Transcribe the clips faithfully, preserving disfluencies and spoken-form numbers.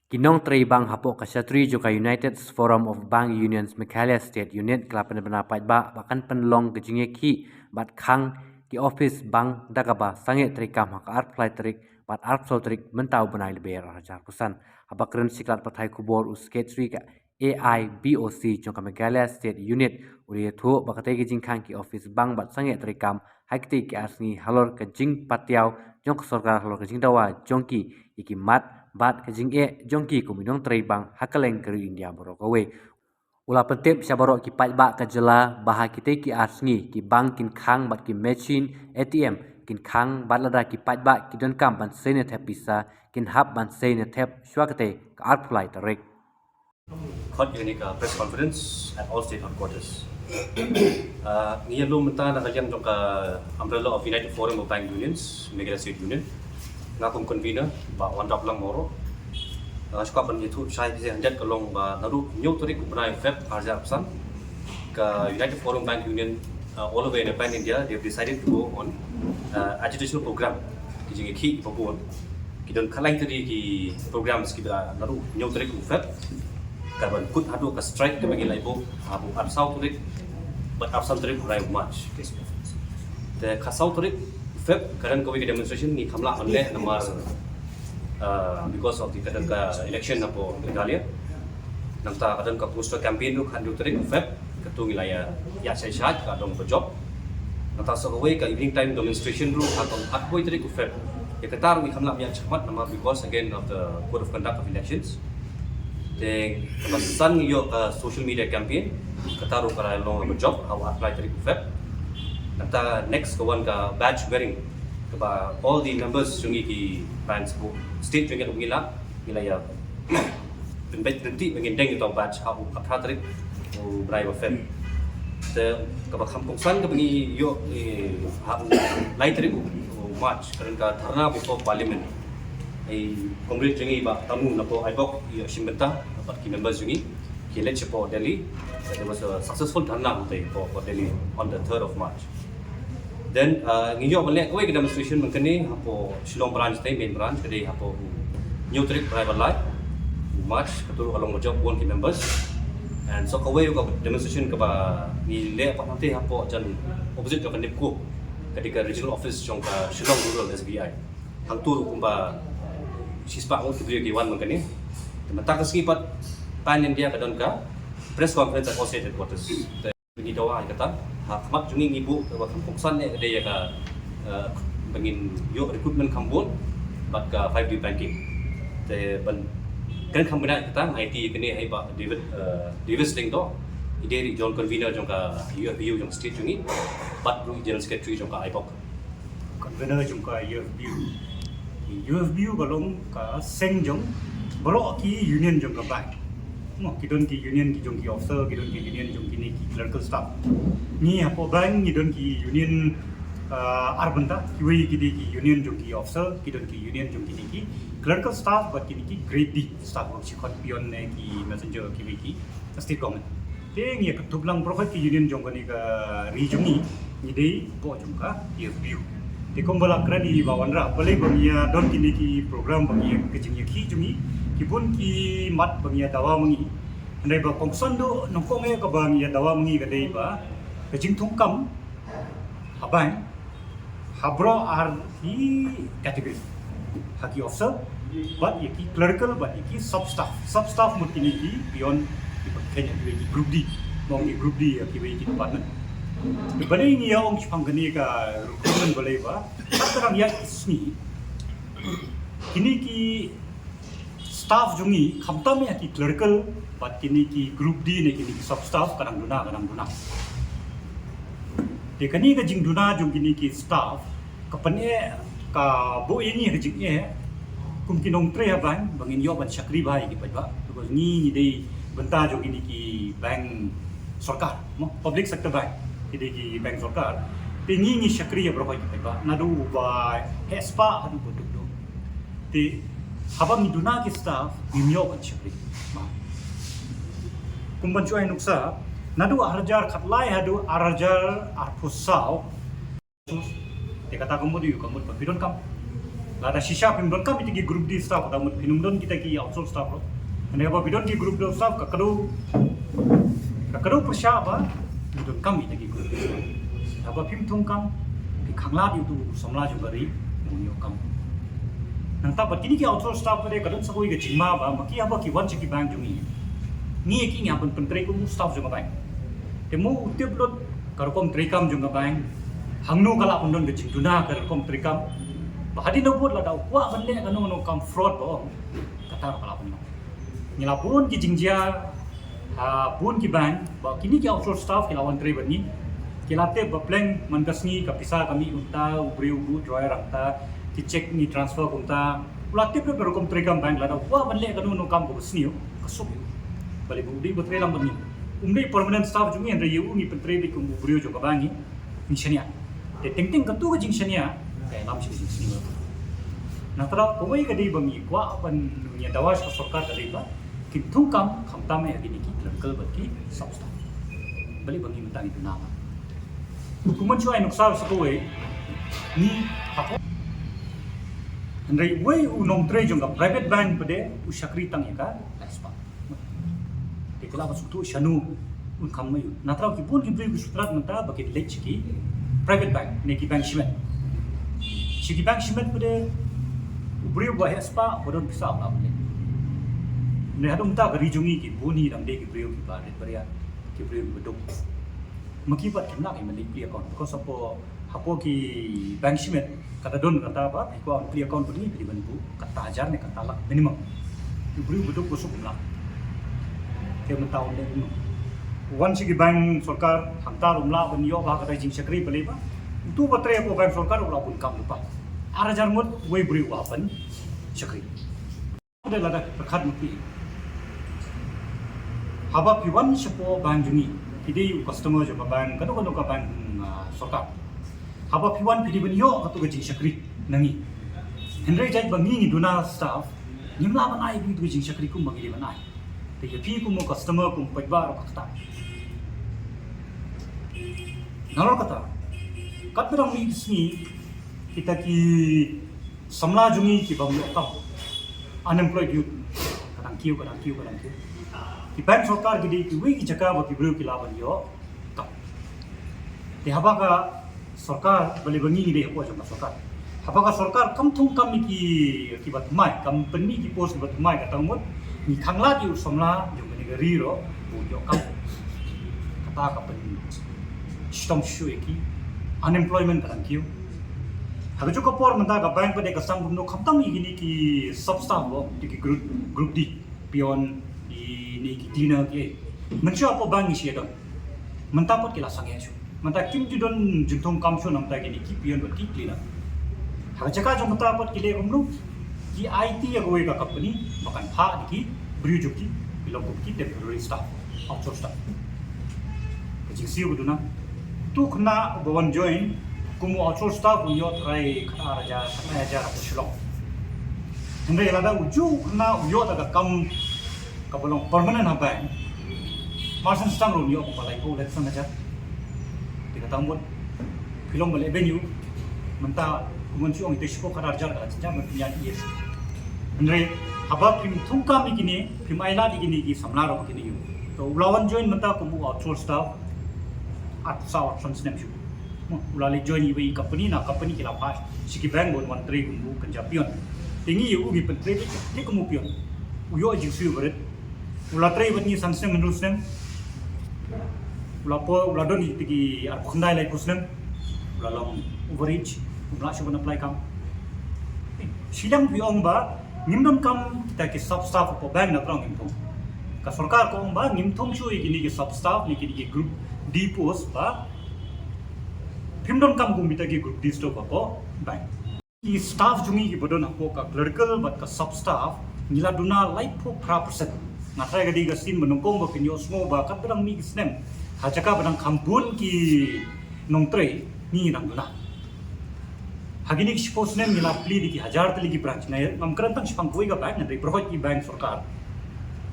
Ki nongtrei bank hapoh ka shatri jong ka United Forum of Bank Unions Meghalaya State Unit ka la pynbna paidbah ba kan pynlong ka jingïakhih bad khang ki office bank da kaba sangeh treikam ha ka arphew lai tarik bad arphew saw tarik mynta u bnai Lber arhajar arphew san. Haba kren sha ki lad pathai khubor u Secretary ka A I B O C jong ka Meghalaya State Unit u la ïathuh ba katei ka jingkhang ki office bank bad sangeh treikam ha kitei ki ar sngi halor ka jingpatiaw jong ka sorkar halor ka jingdawa jong ki ïa ki mat bad ka jingeh jong ki kum ki nongtrei bank ha kylleng ka ri India baroh kawei. U la pyntip sha baroh ki paidbah ka jylla ba ha kitei ki ar sngi ki bank kin khang bad ki machine A T M kin khang bad lada ki paidbah ki donkam ban sei ne thep pisa kin hap ban sei ne thep shuwa katei ka arphew lai tarik. Khot ïa kane ka press conference at all state headquarters. Uh, ngi ïa lum mynta na ka liang jong ka umbrella of United Forum of Bank Unions, Meghalaya State Union. Nga kum convener, Bah Wandap Langmoro. Uh, shuwa ban ïathuh shai pisa hanjat ka long ba naduh hynñiew tarik u bnai Feb arhajar arphew san, ka United Forum Bank Union uh, all over in pan India, they have decided to go on uh, agitational program. Ki jingïakhih kiba bun. Ki don khatlai tylli ki programs kiba naduh hynñiew tarik u Feb. Ka ban kut haduh ka strike kaba ngi la buh haduh arphew saw tarik bad arphew san tarik u bnai March. Te khatsaw tarik Feb ka don kawei ka demonstration ngi kham lah ban leh namar uh, because of the ka don ka election hapoh Meghalaya. Nangta ka don ka poster campaign ruh khathynñiew tarik u Feb. Katu ngi la ïa ïa shai shai ka dong ka jop. Nangta sa kawei ka evening time demonstration ruh ha ka arphew tarik u Feb. Ïa kata ruh ngi kham lah ban ïa shakhmat namar because again of the code of conduct of elections. Te kaba san ngi ïoh ka social media campaign. Kata ruh ka la long ka jop ha u arphew lai tarik u Feb. Nangta next ka wan ka badge wearing kaba all the members jong ngi ki bank state jong ngi la ngi la ïa pynbeit ryntih ba ngin deng ïa uta u badge ha u arphew phra tarik u bnai ba Feb. Te kaba kham kongsan kaba ngi ïoh ha u lai tarik u March ka don ka dharna before Parliament. Ai Comrade jong ngi Bah Tamu na pdeng I BOC ïa shim bynta bad ki members jong ngi ki leit shapoh Delhi. There was a successful dharna hapoh Delhi on the third of March. Then uh, ngi ïoh ban leh kawei ka demonstration mynta kane hapoh Shillong branch te main branch ka dei hapoh hynñiew tarik bnai ba lai u March katu ruh ka long ba jop bun ki members. And so kawei ka demonstration kaba ngi leh pat hangtei hapoh jan opposite jong ka NEEPCO ka dei ka regional office jong ka Shillong Rural S B I. Hangtu ruh kumba shispah ngut ki briew ki wan mynta kane. Te mynta ka sngi pat pan India ka don ka press conference at all state headquarters. Ngi dawa ïa kata ha khmat jong ngi ngi buh kaba kham kongsan ne ka dei ïa ka ba ngin ïoh recruitment kham bun bad ka five D banking. Te ban kren kham bniah ïa kata ngi aiti ïa kane ha i Bah David Davis Lyngdoh, i dei ruh i jong convener jong ka U F B U jong state jong ngi bad ruh i general secretary jong ka I BOC. Convener jong ka U F B U. U F B U ka long ka seng jong baroh ki union jong ka bank. Mo ki don ki union ki jong ki officer, ki don ki union jong kine ki clerical staff. Ngi hapoh bank ngi don ki union uh, ar bynta, kiwei ki dei ki union jong ki officer, ki don ki union jong kine ki clerical staff bad kine ki grade D staff, ki khot peon ne ki messenger, kiwei ki state government. Te ngi ïa kyntup lang baroh ki union jong kane ka ri jong ngi, ngi dei hapoh jong ka U F B U. Te kumba la kren i Bah Wanrah, balei ba ngi ïa don kine ki program ba ngi ïa ka jingïakhih jong ngi, ki bun ki mat ba ngi ïa dawa ma ngi. Hynrei ba kongsan duh nyngkong eh kaba ngi ïa dawa ma ngi ka dei ba ka jingthungkam ha bank ha baroh ar ki category, ha ki officer bad ïa ki clerical bad ïa ki sub staff. Sub staff mut kine ki peon, ki ba kheiñ ïa ki group D, mo ki group D ïa kiwei ki department. Te balei ngi ïa ong shaphang kane ka recruitment, balei ba kat ka dang ïaid ki sngi kine ki staff jong ngi, khamtam ïa ki clerical bad kine ki group D ne kine ki sub staff, ka dang duna, ka dang duna. Te kane ka jingduna jong kine ki staff ka pyneh, ka buh ïa ngi ka jingeh kum ki nongtrei ha bank ba ngin ïoh ban shakri bha ïa ki paidbah, because ngi ngi dei bynta jong kine ki bank sorkar, mo, public sector bank, ki dei ki bank sorkar. Te ngi ngi shakri ïa baroh ki paidbah, naduh ba heh spah haduh ba duk duk. Te haba ngi duna ki staff, ngim ïoh ban shakri. Kum ban shu ai nuksa, naduh ar hajar khatlai haduh ar hajar arphew saw. Te kata ka mut ïa ka mut ba phi donkam. Lada shisha phim donkam ïa kita ki group D staff, kata mut phim don kita ki outsource staff ruh. Hynrei haba phi don ki group D staff, ka kdew, ka kdew pyrshah ba phi donkam ïa kita ki group D staff. Haba phim thung kam, phi khanglad ïa utu u samla jong ka ri ban ïoh kam. Nangta bad kine ki outsource staff pat de, ka don sa kawei ka jingma ba ma ki haba ki wan sha ki bank jong ngi, ngi ïa ki ngi hap ban pyntrei kum u staff jong ka bank. Te mo u tip lut ka rukom treikam jong ka bank, hangno ka lah ban don ka jingduna ka rukom treikam, ba hadien nabud lada u kwah ban leh kano kano kam fraud ba ong, kata ruh ka lah ban long. Ngi la bun ki jingjia ha bun ki bank ba kine ki outsource staff ki la wan trei bad ngi, ki la tip ba pleng man ka sngi ka pisa ka mih kumta, u briew u buh drawer hangta, ki cheque ngi transfer kumta. U la tip lut ka rukom treikam bank, lada u kwah ban leh kano kano kam kaba sniew, ka suk ïa u. Balei? Ba u dei ba trei lang bad ngi. Um dei permanent staff jong ngi, hynrei ïa u ngi pyntrei beit kum u briew jong ka bank, ngi, ngi shaniah. Te teng teng katu ka jingshaniah ka ïalam sha ka jingsniew. Nangta kawei ka dei ba ngi kwah ban, ngi dawa sha ka sorkar ka dei ba kin thung kam khamtam ïa kine ki clerical bad ki sub staff. Balei ba ngi mynta ngi duna ba kumno shu ai nuksa sa kawei, ngi hapoh. Hynrei uwei u nongtrei jong ka private bank pat de u shakri tang ïa ka laispah. Te ki lah ban sngewthuh shano un kham ma aiu. Nangta ki bun ki briew ki sngewthuh mynta ba kin leit sha ki private bank ne ki bank shimet. Sha ki bank shimet pat de u briew ba heh spah ba don pisa u lah ban leit. Ne haduh mynta ka ri jong ngi ki bun hi dang dei ki briew kiba rit bariat, ki briew kiba duk. Ma ki pat kim lah ban leit plie account, because hapoh, hapoh ki bank shimet ka da don kata ba phi kwah ban plie account bad ngi phi dei ban buh kata hajar ne kata lak minimum. Ki briew ba duk ba suk kim lah. Te mynta un leh kumno? Wan sha ki bank sorkar, hangta ruh um lah ban ïoh ba kata jingshakri, balei ba utu ba trei hapoh bank sorkar u lah bun kam lypa. Ar hajar ngut uwei briew u hap ban shakri. Lada pyrkhat ma phi, haba phi wan shapoh bank jong ngi, phi dei u customer jong ka bank, kano kano ka bank, ah, sorkar. Haba phi wan phi dei ban ïoh katu ka jingshakri na ngi. Hynrei jait ba ngi ngi duna staff, ngim lah ban ai katu ka jingshakri kumba ngi dei ban ai. Te ïa phi kum u customer, kum paidbah ruh ka ktah. Nalor kata, katba dang mih ki sngi, kita ki samla jong ngi ki bym ïoh kam, unemployed youth, ka dang kiew, ka dang kiew, ka dang kiew. Ki bank sorkar ki dei kiwei ki jaka ba ki briew ki lah ban ïoh kam. Te haba ka sorkar, balei ba ngi ngi dei hapoh jong ka sorkar, haba ka sorkar kam thung kam ïa ki, kiba thymmai, kam pynmih ki post kiba thymmai, kata mut ngi khanglad ïa u samla jong kane ka ri ruh ba un ïoh kam. Kata ka pynshitom shuh ïa ki. Unemployment ka dang kiew. Ha kajuh ka por mynta ka bank pat de ka sdang kumno, khamtam ïa kine ki sub staff, ba ong ki group, group D, peon, ki ne ki cleaner ki. Mynshuwa hapoh bank ngi shu ïa don, mynta pat ki la sangeh shuh. Mynta kim ju don jingthung kam shuh na mynta kine ki peon bad ki cleaner. Ha ka jaka jong mynta pat ki leh kumno? Ki aiti ïa kawei ka company ba kan phah da ki briew jong ki, ki long kum ki temporary staff, outsource staff. Ka jingsiew ka duna. Utu u khynnah uba wan join kum u outsource staff u ïoh trai khatar hajar, khatar hajar hapoh Shillong. Hynrei lada uju u khynnah u ïoh da ka kam kaba long permanent ha bank, mar shen sdang ruh un ïoh kumba laiphew, laiphew san hajar. Te kata mut phi long ba leh beiñ ïa u. Mynta kumno shu ong ite, shiphew khatar hajar ka la jynjar ban pynïaid ïa u. Hynrei haba phim thung kam ïa kine, phim ailad ïa kine ki samla ruh ba kin ïa u. To u la wan join mynta kum u outsource staff arphew saw, arphew san snem shuh. Mo, u la leit join iwei i company, na company ki la phah sha ki bank ban wan trei kum u kynja peon. Te ngi ïa u ngi pyntrei beit kum u peon. U ïoh jingsiew barit. U la trei bad ngi san snem, hynriew snem. U la poi, u la don ïa ki arphew khyndai, laiphew snem. U la long overage, um lah shuh ban apply kam. Shiliang phi ong ba ngim don kam kita ki sub staff hapoh bank, na tang ngim thung. Ka sorkar ka ong ba ngim thung shuh ïa kine ki sub staff ne kine ki group D post ba phim don kam kum kita ki group D staff hapoh bank. Ki staff jong ngi kiba don hapoh ka clerical bad ka sub staff, ngi la duna laiphew phra percent. Nga tharai ka dei ka sien ba nyngkong ba phin ïohsngew ba katba dang mih ki snem, ha jaka ba dang kham bun ki nongtrei, ngi ngi dang duna. Ha kine ki shiphew snem ngi la plie da ki hajar tylli ki branch. Nga ngam kren tang shaphang kawei ka bank, nga dei baroh ki bank sorkar.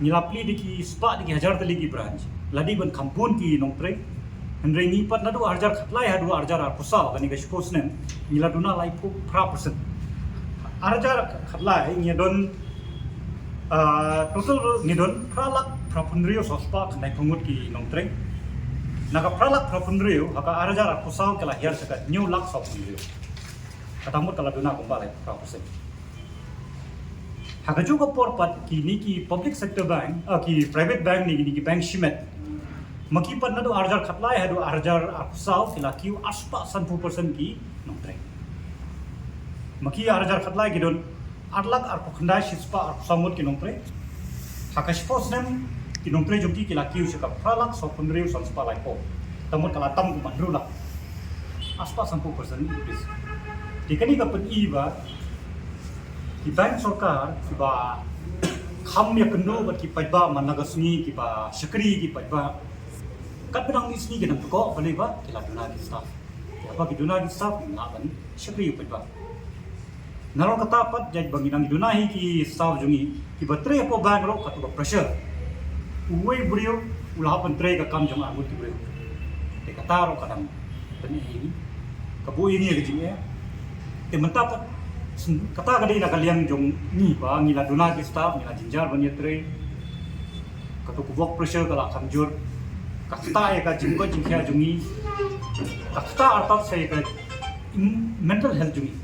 Ngi la plie da ki spah da ki hajar tylli ki branch. La dei ban kham bun ki nongtrei. Hynrei ngi pat naduh arhajar khatlai haduh arhajar arphew saw, kane ka shiphew snem, ngi la duna laiphew phra percent. Ar hajar khatlai ngi don, ah, total ngi don phra lak phra phew hynriew saw spah khyndai phew ngut ki nongtrei. Na ka phra lak phra phew hynriew, ha ka ar hajar arphew saw ki la hiar sha ka hynñiew lak saw phew hynriew. Kata mut ka la duna kumba lai phra percent. Ha kajuh ka por pat kine ki public sector bank, ah, ki private bank ne kine ki bank shimet, ma ki pat naduh ar hajar khatlai haduh ar hajar arphew saw ki la kiew ar spah sanphew percent ki nongtrei. Ma ki ar hajar khatlai ki don ar lak arphew khyndai shi spah arphew saw ngut ki nongtrei. Ha ka shiphew snem ki nongtrei jong ki ki la kiew sha ka phra lak saw phew hynriew san spah laiphew. Kata mut ka la tam kumba hynriew lak. Ar spah sanphew percent increase. Te kane ka pyni ba ki bank sorkar kiba kham ïakynduh bad ki paidbah man la ka sngi, kiba shakri ki paidbah, katba dang mih sngi ki nang pyrkhat balei ba ki la duna ki staff. Haba ki duna ki staff, ki lah ban shakri ïa u paidbah. Nalor kata pat, jait ba ngi dang duna hi ki staff jong ngi, kiba trei hapoh bank ruh katto ka pressure. Uwei u briew u lah ban trei ka kam jong ar ngut ki briew. Te kata ruh ka dang pyni ïa ngi, ka buh ïa ngi ka jingeh. Te mynta pat, kata ka dei na ka liang jong ngi ba ngi la duna ki staff, ngi la jynjar ban ïatrei. Kato ka work pressure ka la kham jur. Ka ktah ïa ka jingkoit jingkhiah jong ngi. Ka ktah artat sa ïa ka mental health jong ngi.